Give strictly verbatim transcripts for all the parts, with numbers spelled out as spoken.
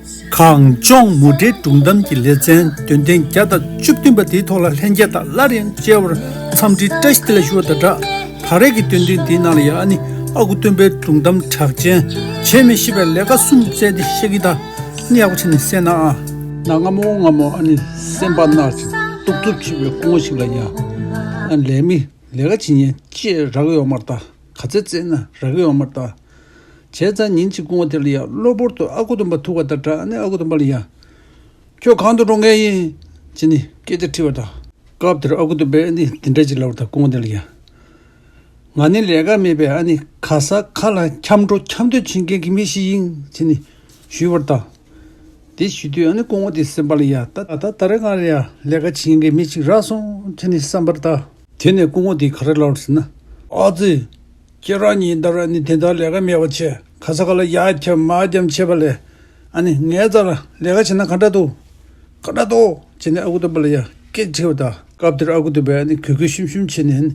གངས་ལྗོངས་མུ་འབྲེལ་སྒྲུང་གཏམ་གྱི་ལེ་ཚན་འདོན་ཐེངས་བརྒྱ་དང་བཅུ་བདུན་པ་དེའི་ཐོག་ལ་ལྷན་རྒྱས་དང་སླར་ཡང་མཇལ་བར་འཚམས་འདྲི་བཀྲ་ཤིས་བདེ་ལེགས་ཞུ་བ་དང་སྦྲགས། ད་རེས་ཀྱི་འདོན་ཐེངས་འདིའི་ནང་ལ་ཡང་ཨ་ནི་ཨ་ཁུ་སྟོན་པའི་སྒྲུང་གཏམ་གྲགས་ཅན་བྱེད་མི་ཤེས་པའི་ལས་ཀ་གསུམ་བཙལ་ཏེ་བཤད་ཀྱི་ད་ནི་ཡག་པོ་བྱས་ནས་གསན་ན་ཨ། ན་སྔ་མོ་སྔ་མོ་ཨ་ནི་སེམས་པ་མནར་ཅིང་གཏུབ་གཏུབ་བྱེད་པའི་སྐུ་ངོ་ཞིག་ལ་ཡང་ཨ་ལས་མི་ལས་ཀ་བྱེད་མཁན་ཅེས་རག་གི་ཡོད་མ་རེད་ད། ག་ཚད་བཙལ་ན་རག་གི་ཡོད་མ་རེད་ད། བྱས་ཙང་ཉིན་གཅིག་སྐུ་ངོ་དེ་ལ་ཡང་གློ་བུར་དུ་ཨ་ཁུ་སྟོན་པ་ཐུག་པ་དང་སྦྲགས་ནས་ཨ་ཁུ་སྟོན་པ་ལ་ཡང་། ཁྱོད་གང་དུ་འགྲོ་མཁན་ཡིན། ཅེས་ནི་སྐད་ཆ་དྲིས་པ་དང་། སྐབས་དེར་ཨ་ཁུ་སྟོན་པས་ནི་དེ་འདྲ་ཅིག་ལབ་པ་དང་སྐུ་ངོ་དེ་ལ་ཡང་། ང་ནི་ལས་ཀ་མེད་པས་ཨ་ནི་ག་ས་ག་ལ་འཁྱམ་འགྲོ་འཁྱམ་སྡོད་བྱེད་མཁན་གྱི་མི་ཞིག་ཡིན་ཅེས་ནི་ཞུས་པ་དང་། དེ་ཞུ་དུས་ཨ་ནི་སྐུ་ངོ་དེའི་སེམས་པ་ལ་ཡང་ད་ད་ད་རེས་ང་ལ་ཡང་ལས་ཀ་བྱེད་མཁན་གྱི་མི་ཞིག་རག་སོང་ཅེས་ནི་བསམ་པར་ད། དེ་ནས་སྐུ་ངོ་དེས་ག་རེ་ལབ་ཟེར་ན། ཨ་ཙི། ཁྱེད་རང་གཉིས་ད་ར་ནི་དེ་འདྲ་ལས་ཀ་མེད་པ་བྱས་ག་ས་ག་ལ་ཡར་འཁྱམ་མར་འཁྱམ་བྱས་པ་ལས། ཨ་ནི་ངའི་རྩ་ལ་ལས་ཀ་བྱེད་ན་ག་འདྲ་འདུག་ག་འདྲ་འདུག་བྱས་ནས་ཨ་ཁུ་སྟོན་པ་ལ་ཡང་སྐད་དྲིས་པ་དང་སྐབས་དེར་ཨ་ཁུ་སྟོན་པས་ཨ་ནི་གུས་གུས་ཞུམ་ཞུམ་བྱས་ནས་ཨ་ནི་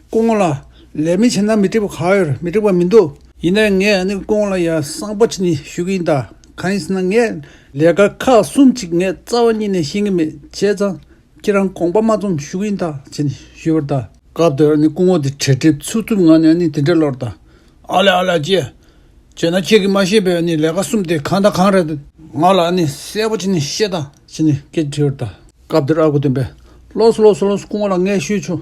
སྐུ་ངོ་ལགས་ལས་མི་བྱེད་ན་མི་འགྲིག་པ་ག་ཡོད་རེད། མི་འགྲིག་པ་མི་འདུག་ཡིན་ནའི་ངས་ཨ་ནི་སྐུ་ངོ་ལ་ཡང་གསང་པོ་བྱས་ནས་ཞུ་གི་ཡིན་ད། གང་ཡིན་ཟེར་ན་ངས་ལས་ཀ་ཁག་གསུམ་ཅིག་ངས་རྩ་བ་ཉིད་ནས་ཤེས་ཀྱི་མེད་བྱས་ཙང་། ཁྱེད་རང་དགོངས་པ་མ་ཚོམ་ཞུ་གི་ཡིན་ད་ཅེས་ནི་ཞུས་པར་ད། སྐབས་དེར་ནི་སྐུ་ངོ་དེ་གྲ་སྒྲིག་ཚུབ་ཚུབ་ངང་ནས་ནི་དེ་འདྲ་ལབ་པར་ད། ཨ་ལེ་ཨ་ལེ་ཅེ། བྱས་ན་ཁྱེད་ཀྱིས་མ་ཤེས་པའི་ནི་ལས་ཀ་གསུམ་དེ་གང་དང་གང་རེད། ང་ལ་ནི་གསལ་པོ་བྱས་ནི་བཤད་ད་ཅེས་ནི་སྐད་དྲིས་པར་ད། སྐབས་དེར་ཨ་ཁུ་སྟོན་པས། ལོས་ལོས་ལོས་སྐུ་ངོ་ལ་ངས་ཞུས་ཆོག་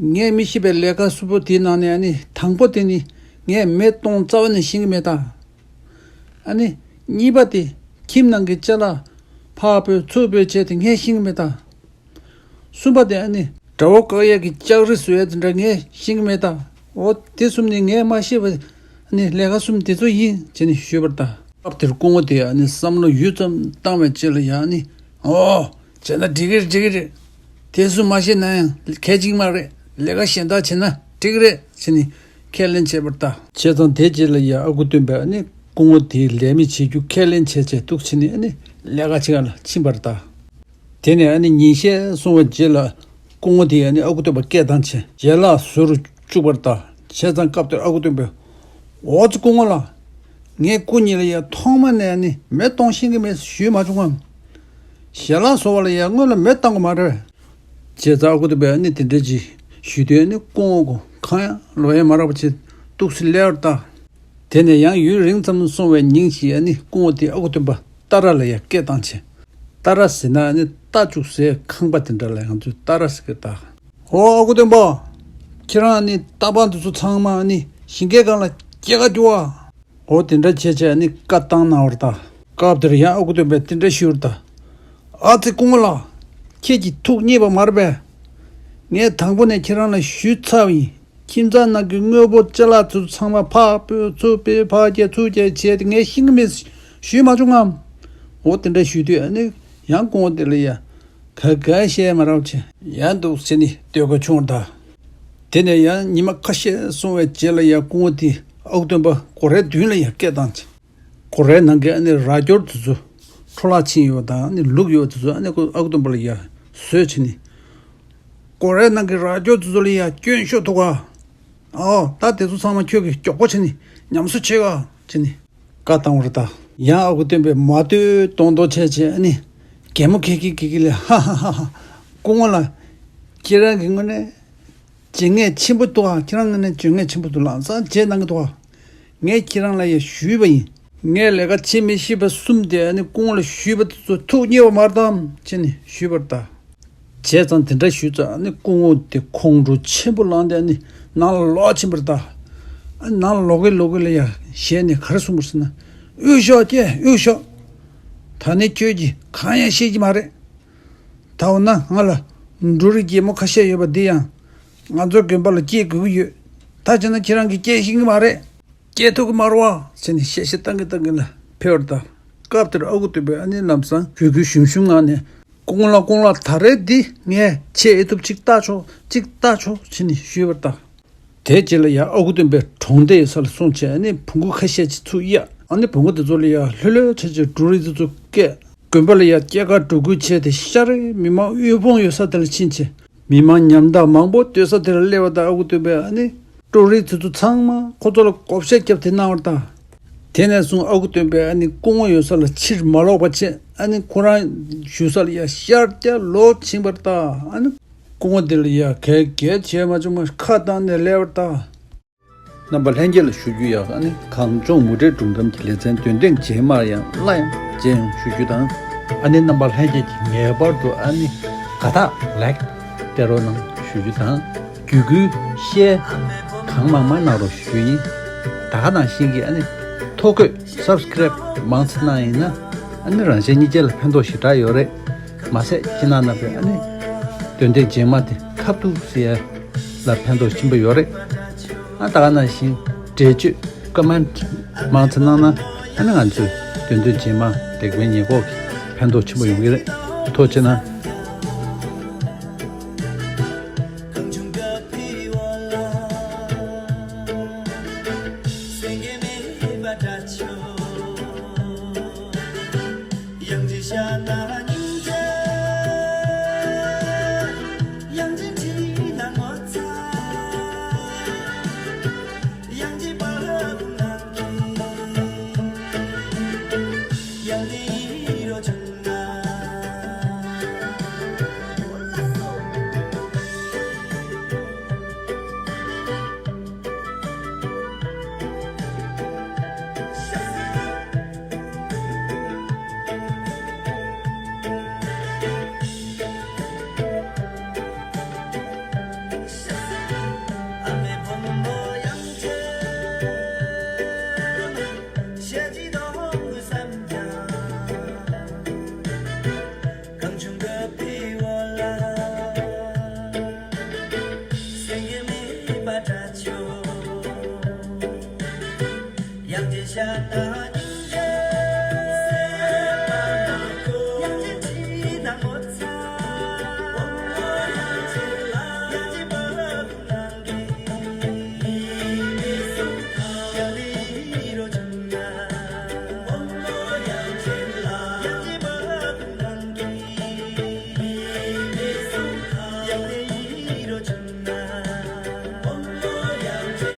ངས་མི་ཤེས་པའི་ལས་ཀ་གསུམ་པོ་དེའི་ནང་ནས་ནི་དང་པོ་དེ་ནི་ངས་མེ་གཏོང་རྩ་བ་ནས་ཤེས་ཀྱི་མེད་ད། ཨ་ནི། གཉིས་པ་དེ། ཁྱིམ་ནང་གི་ཅ་ལག་ཕར་སྤོས་ཚུར་སྤོས་བྱས་ཏེ་ངས་ཤེས་ཀྱི་མེད་ད། གསུམ་པ་དེ་ཨ་ནི། དགྲ་བོ་བཀག་ཡས་ཀྱི་ལྕགས་རི་བཟོ་ཡས་དེ་འདྲ་ངས་ཤེས་ཀྱི་མེད་ད། འོ་དེ་གསུམ་ནི་ངས་མ་ཤེས་པ། ཨ་ནི་ལས་ཀ་གསུམ་དེ་ཚོ་ཡིན་ཅེས་ནི་ཞུས་པར་ད། སྐབས་དེར་སྐུ་ངོ་དེ་ཨ་ནི་བསམ་བློ་ཡུད་ཙམ་བཏང་བའི་རྗེས་ལ་ཡང་ནི། འོ། བྱས་ན་འགྲིག་གི་རེད་འགྲིག་གི་རེད། དེ་ཚོ་མ་ཤེས་ན་ཡང་གལ་ཆེ་གི་མ་རེད། ལས་ཀ་གཞན་དག་བྱས་ན་འགྲིག་གི་རེད་ཟེར་ནས་ཁས་ལེན་བྱས་པར་གདའ། བྱས་ཙང་དེ་རྗེས་ལ་ཡང་ཨ་ཁུ་སྟོན་པས་ནི་སྐུ་ངོ་དེའི་ལས་མི་བྱེད་རྒྱུ་ཁས་ལེན་བྱས་བྱས་འདུག་བྱས་ནས་ནི་ལས་ཀ་བྱེད་ག་ལ་ཕྱིན་པར་གདའ། དེ་ནས་ཨ་ནི་ཉིན་ཤས་སོང་བའི་རྗེས་ལ་སྐུ་ངོ་དེས་ཨ་ནི་ཨ་ཁུ་སྟོན་པ་སྐད་བཏང་བྱས་ཞལ་ལག་བཟོ་རུ་བཅུག་པར་གདའ། བྱས་ཙང་སྐབས་དེར་ཨ་ཁུ་སྟོན་པས། འོ་ཙི་སྐུ་ངོ་ལགས། ངས་སྐུ་ཉིད་ལ་ཡང་ཐོག་མ་ནས་ནི་མེ་གཏོང་ཤེས་ཀྱི་མེད་ཞུས་མ་བྱུང་ངམ། ཞལ་ལག་བཟོ་བ་ལ་ཡང་སྔོན་ལ་མེ་བཏང་དགོས་མ་རེད། བྱས་ཙང་ཨ་ཁུ་སྟོན་པས་ནི་དེ་འདྲ་ཅིག་ཞུས་དུས་ནི་སྐུ་ངོ་ཁོ་གང་ཡང་ལོག་ཡ་མ་རག་པ་བྱས་འདུག་སེ་སླེབས་པར་གདའ། དེ་ནས་ཡང་ཡུན་རིང་ཙམ་སོང་བའི་ཉིན་ཞིག་ཨ་ནི་སྐུ་ངོ་དེས་ཨ་ཁུ་སྟོན་པ་ཏཱ་ར་ལ་ཡང་སྐད་བཏང་བྱས། ཏཱ་ར་ཟེར་ན་ཨ་ནི་རྟ་བཅུག་སའི་ཁང་པ་དེ་འདྲ་ལ་ང་ཚོས་ཏཱ་ར་ཟེར་གི་གདའ། ཨོ་ཨ་ཁུ་སྟོན་པ། ཁྱེད་རང་ནི་རྟ་པང་དེ་ཚོ་ཚང་མ་ནི་ཞིང་ཁའི་སྒང་ལ་སྐྱེལ་ག་རྒྱུགས་ཨ། ཨོ་དེ་འདྲ་བྱས་བྱས་ནི་བཀའ་བཏང་གནང་བར་གདའ། སྐབས་དེར་ཡང་ཨ་ཁུ་སྟོན་པས་དེ་འདྲ་ཞུས་པར་གདའ། ཨ་ཙི་སྐུ་ངོ་ལགས། ཁྱེད་ཀྱིས་ཐུགས་མཉེས་པ་མ་རེད་པས། ངས་དང་པོ་ནས་ཁྱེད་རང་ལ་ཞུས་ཚར་བ་ཡིན། ཁྱིམ་ཚང་ནང་གི་དངོས་པོ་ཅ་ལག་དེ་ཚོ་ཚང་མ་ཕར་སྤོས་ཚུར་སྤོས་ཕར་བསྐྱལ་ཚུར་བསྐྱལ་བྱས་ཏེ་ངས་ཤེས་ཀྱི་མེད་ཞུས་མ་བྱུང་ངམ། ཨོ་དེ་འདྲ་ཞུས་དུས་ཨ་ནི་ཡང་སྐུ་ངོ་དེ་ལ་ཡ། ག་ག་བཤད་མ་རག་བྱས་ཡང་འདུག་ཟེར་ནས་སྡོད་དགོས་བྱུང་བ་དང་། དེ་ནས་ཡང་ཉི་མ་ཁ་ཤས་སོང་བའི་རྗེས་ལ་ཡང་སྐུ་ངོ་དེས་ཨ་ཁུ་སྟོན་པ་སྒོ་རའི་མདུན་ལ་ཡང་སྐད་བཏང་བྱས། སྒོ་རའི་ནང་གི་ཨ་ནི་རྭ་ཅོར་དེ་ཚོ་འཕྲོ་བརླག་ཕྱིན་ཡོད་དང་ཨ་ནི་ལུག་ཡོད་དེ་ཚོ་ཨ་ནི་ཨ་ཁུ་སྟོན་པ་ལ་ཡང་བཟོས་བྱས་ནས། སྒོ་རའི་ནང་གི་རྭ་ཅོ་དེ་ཚོ་ལ་ཡང་སྐྱོན་ཤོར་འདུག་ག། ཨོ་ད་དེ་ཚོ་ཚང་མ་ཁྱོད་ཀྱིས་མགྱོགས་པོ་བྱས་ནས་ཉམས་གསོ་བྱེད་ག་བྱས་ནས་བཀའ་བཏང་བར་གདའ། ཡང་ཨ་ཁུ་སྟོན་པས་མ་ལྟོས་གདོང་གདོང་བྱས་བྱས་ཨ་ནི་གད་མོ་ཁེ་ཁེ་ཁེ་ཁེ་ལས་ཧ་ཧ་ཧ་ཧ། སྐུ་ངོ་ལགས། ཁྱེད་རང་གི་ངོས་ནས་བྱེད་ངེས་ཆེན་པོ་འདུག་ཨ། ཁྱེད་རང་ངོས་ནས་བྱེད་ངེས་ཆེན་པོ་འདུག་ལམ་སང་བྱེད་གནང་གི་འདུག་ཨ། ངས་ཁྱེད་རང་ལ་ཡང་ཞུས་པ་ཡིན། ངས་ལས་ཀ་བྱེད་མི་ཤེས་པ་གསུམ་དེ་ཨ་ནི་སྐུ་ངོ་ལ་ཞུས་པ་དེ་ཚོ་ཐུགས་མཉེས་པ་མ་རེད་དམ་བྱས་ནས་ཞུས་པར་གདའ། བྱས་ཙང་དེ་འདྲ་ཞུས་ཙང་ཨ་ནི་སྐུ་ངོ་དེ་ཁོང་ཁྲོ་ཆེན་པོ་ལངས་ཏེ་ཨ་ནི་ནང་ལ་ལོག་ཕྱིན་པར་གདའ། ཨ་ནི་ནང་ལ་ལོག་གི་ལོག་གི་ལ་ཡ་ཞེད་ནས་ག་རེ་གསུངས་པ་ཟེར་ན། དབུས་ཤོག་ཀྱེ་དབུས་ཤོག་ད་ནི་ཁྱོད་ཀྱིས་གང་ཡང་ཤེས་ཀྱི་མ་རེད། ད་འོ་ན་ང་ལ་འབྲུ་རིགས་རྒྱལ་མོ་ཁ་ཤས་ཡོད་པ་འདི་ཡང་ང་ཚོའི་དགོན་པ་ལ་སྐྱེལ་དགོས་ཀྱི་ཡོད། ད་བྱས་ན་ཁྱེད་རང་གིས་སྐྱེལ་ཤེས་ཀྱི་མ་རེད། སྐྱེལ་ཐུབ་ཀྱི་མ་རེད་བ་ཟེར་ནས་གཤེ་གཤེ་བཏང་གིན་བཏང་གིན་ལ་ཕེབས་པར་གདའ། སྐབས་དེར་ཨ་ཁུ་སྟོན་པས་ཨ་ནི་ལམ་སང་གུས་གུས་ཞུམ་ཞུམ་ངང་ནས་སྐུ་ངོ་ལགས་སྐུ་ངོ་ལགས་ད་རེས་འདི་ངས་བྱེད་ཨེ་ཐུབ་ཅིག་བལྟ་ཆོག་ཅིག་བལྟ་ཆོག་བྱས་ནས་ཞུས་པར་གདའ། དེ་རྗེས་ལ་ཡང་ཨ་ཁུ་སྟོན་པས་གྲོང་སྡེ་ཡོད་ས་ལ་སོང་བྱས་ཨ་ནི་བོང་གུ་ཁ་ཤས་ཅིག་ཚུར་གཡར། ཨ་ནི་བོང་གུ་དེ་ཚོ་ལ་ཡང་ལྷོད་ལྷོད་བྱས་བྱས་འབྲུ་རིགས་དེ་ཚོ་བསྐྱལ། དགོན་པ་ལ་ཡང་སྐྱེལ་གར་འགྲོ་ཁུལ་བྱས་ཏེ་ཤར་རིའི་མི་མང་དབུལ་ཕོངས་ཡོད་ས་དེ་ལ་ཕྱིན་བྱས་མི་མང་ཉམ་ཐག་མང་པོ་སྡོད་ས་དེ་ལ་སླེབས་པ་དང་ཨ་ཁུ་སྟོན་པས་ཨ་ནི་འབྲུ་རིགས་དེ་ཚོ་ཚང་མ་ཁོ་ཚོ་ལ་བགོ་བཤའ་བརྒྱབ་སྟེ་གནང་བར་གདའ། དེ་ནས་བཟུང་ཨ་ཁུ་སྟོན་པས་ཨ་ནི་སྐུ་ངོ་ཡོད་ས་ལ་ཕྱིར་མ་ལོག་པ་བྱས། ཨ་ནི་ཁོ་རང་བཞུགས་ས་ལ་ཡ་ཤར་རྒྱག་ལོག་ཕྱིན་པར་གདའ། ཨ་ནི་སྐུ་ངོ་དེ་ལ་ཡ་གད་གད་བྱས་མ་བྱུང་བར་ཁ་བཏང་ནས་སླེབས་པར་གདའ། རྣམ་པ་ལྷན་རྒྱས་ལ་ཞུ་རྒྱུ་ཡ། ཨ་ནི་གངས་ལྗོངས་མུ་འབྲེལ་སྒྲུང་གཏམ་གྱི་ལེ་ཚན་འདོན་ཐེངས་རྗེས་མར་ཡང་སླར་ཡང་མཇལ་ཡོང་ཞུ་རྒྱུ་དང་། ཨ་ནི་རྣམ་པ་ལྷན་རྒྱས་ཀྱིས་ངེས་པར་དུ་ཨ་ནི་དགའ་རྟགས་ལེགས་སྟེར་རོགས་གནང་ཞུ་རྒྱུ་དང་། བརྒྱུད་སྐུལ་ཤེར་གང་མང་མང་གནང་རོགས་ཞུ་རྒྱུ་ཡིན། ད་ག་ནང་བཞིན་གྱི་ཨ་ནི་ཐོ་འགོད་སབ་སི་ཀ་རེབ་མང་ཙམ་གནང་ཡིན་ན། ཨ་ནི་རང་གཞན་གཉིས་ཆ་ལ་ཕན་ཐོགས་ཞེ་དྲག་ཡོད་རེད། མ་ཟད་ཁྱེད་རྣམ་པས་ཨ་ནི་འདོན་ཐེངས་རྗེས་མ་དེ་ཁ་ཐུག་ཟེར་ལ་ཕན་ཐོགས་ཆེན་པོ་ཡོད་རེད། ཨ་ད་ག་ནང་བཞིན་འགྲེལ་བརྗོད་ཀོ་མེན་ཊི་མང་ཙམ་གནང་ན། ཨ་ནི་ང་ཚོས་འདོན་ཐེངས་རྗེས་མ་དེ་གའི་ཉེས་འགོག་གི་ཕན་ཐོགས་ཆེན་པོ་ཡོང་གི་རེད། ཐུགས་རྗེ་གནང་།